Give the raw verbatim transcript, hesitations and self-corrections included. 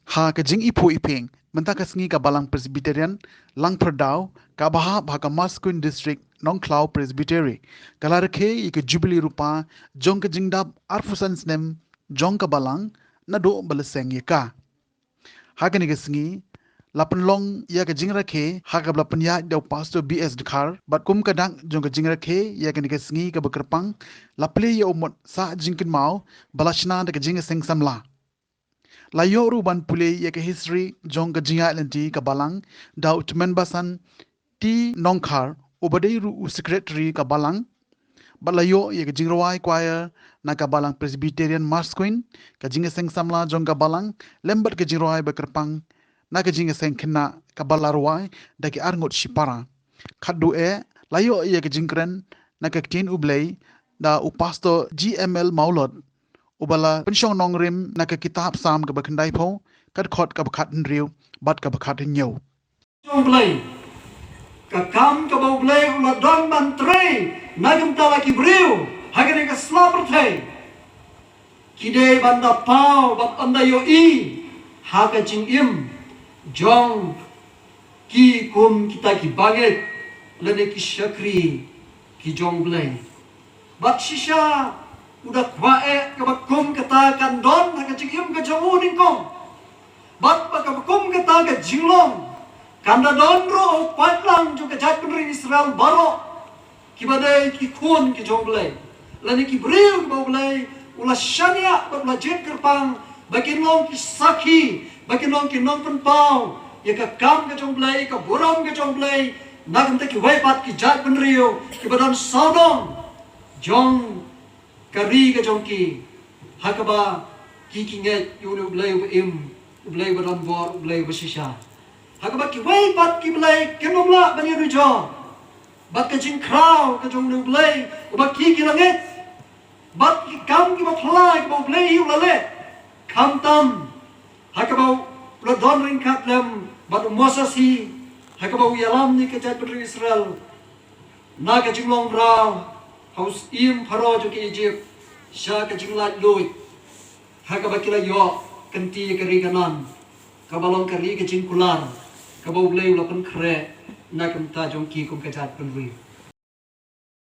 Ha ka jingiphuh iphieng mynta ka sngi ka Balang Presbyterian Langpyrdaw kaba hap ha ka Maskuin District Nongkhlaw Presbytery ka la rakhe ïa ka Jubilee Rupa jong ka jingdap arphew san snem jong ka Balang naduh ba la seng ïa ka. Ha kane ka sngi la pynlong ïa ka jingrakhe ha kaba la pynïaid da u Pastor B S Dkhar bad kum ka dak jong ka jingrakhe ïa kane ka sngi kaba kyrpang la plie ïa u mut sah jingkynmaw ba la shna da ka jingïaseng samla. La ïoh ruh ban pule ïa ka history jong ka jingïaid lynti ka Balang da u Tymmen Basan T Nongkhar uba dei ruh u secretary ka Balang. Bad la ïoh ïa ka jingrwai choir na ka Balang Presbyterian Maskuin, ka jingïaseng samla jong ka Balang lem bad ka jingrwai ba kyrpang na ka jingïaseng khynnah kaba la rwai da ki arngut shipara. Khatduh eh la ïoh ïa ka jingkren na ka ktien U Blei da u Pastor G M L Mawlot uba la pynshong nongrim na ka kitab Salm kaba khyndaiphew, ka dkhot kaba khathynriew bad kaba khathynñiew. Jong U Blei. Ka kam kaba U Blei u la don ban trei na ka bynta la ki briew ha kane ka sla pyrthei. Ki dei ban da paw bad ban da ïohi ha ka jingim jong ki kum kita ki bangeit lane ki shakri ki jong U Blei. Bad shisha u da kwah eh kaba kum kata kan don ha ka jingim ka jong u nyngkong. Bad ba kaba kum kata ka jinglong kan da don ruh ha u paidlang jong ka jaitbynriew Israel baroh kiba dei ki khun ki jong U Blei lane ki briew kiba U Blei u la shaniah bad u la jied kyrpang ba kin long ki sakhi, ba kin long ki nongpynpaw ïa ka kam ka jong U Blei, ka burom ka jong U Blei na ka bynta kiwei pat ki jaitbynriew kiba don sawdong jong ka ri ka jong ki, ha kaba ki ki ngeit ïa une U Blei uba im, U Blei uba don bor, U Blei uba shisha. Ha kaba kiwei pat ki blei kin ym lah ban ïanujor bad ka jingkhraw ka jong une U Blei uba ki ki la ngeit. Bad ki kam kiba phylla kiba U Blei hi u la leh. Khamtam ha kaba u la don ryngkat lem bad u Moses hi, ha kaba u ïalam ïa ka jaitbynriew Israel na ka jinglong mraw ha u syiem Pharaoh jong ka Ijipt sha ka jinglaitluid, ha kaba ki la ïoh kynti ïa ka ri Kanaan, kaba long ka ri ka jingkular kaba U Blei u la pynkhreh na ka bynta jong ki kum ka jaitbynriew.